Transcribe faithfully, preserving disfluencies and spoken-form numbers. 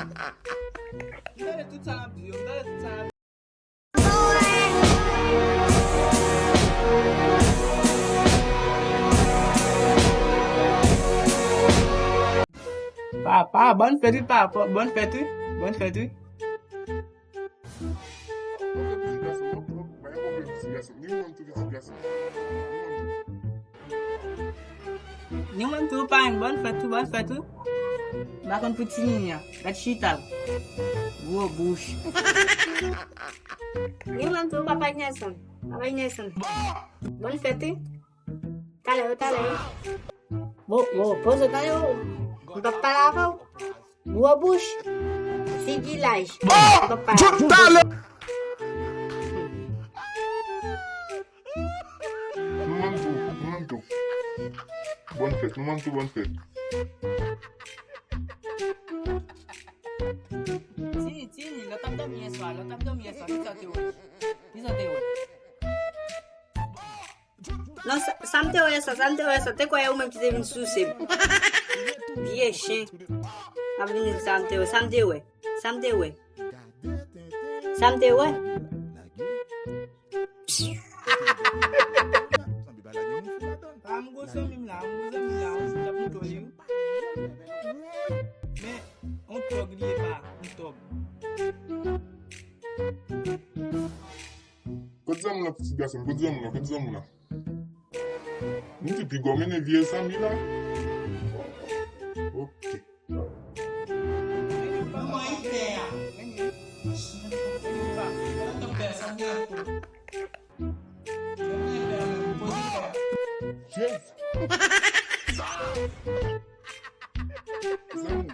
M tande tout sa l ap di yo, m tande tout sa l ap Papa, bòn fèt wi, papa, bòn fèt wi, bòn fèt wi. Ni mwen tou, pa yon bòn fèt tou, bòn fèt tou. M pa konn pou tini an. Gad chita l. Gwo bouch. Ni mwen tou, papa Nelson. Papa Nelson. Bòn fèt wi. Talè yo, talè yo. Bon, bon, poze talè yo. M p ap pale avè w. Gwo bouch. Figi laj. M p ap pale avè w. Talè. Nou menm tou, nou menm tou. Bòn fèt, nou menm tou, bòn fèt. Tini, Tini, lè w t ap dòmi yèswa, lè w t ap dòmi yèswa, kisa w te wè? Kisa w te wè? Non, sa, sa m te wè sa, sa m te wè sa, te kwè ou menm ki te vin souse m. Vye chen. M ap vin di sa m te wè, sa m te wè, sa m te wè. Sa m te wè. Pa m gwo zanmi m la, m gwo zanmi m la, m ap montre w li wi. Men, on tòg li ye pa, on tòg. Kote zanmi w lan, pitit gason m? Kote zanmi w lan? Kote zanmi w lan? M di piga w mennen vye zanmi la. Ok. Manman, li fè a. Jezi. Zanmi.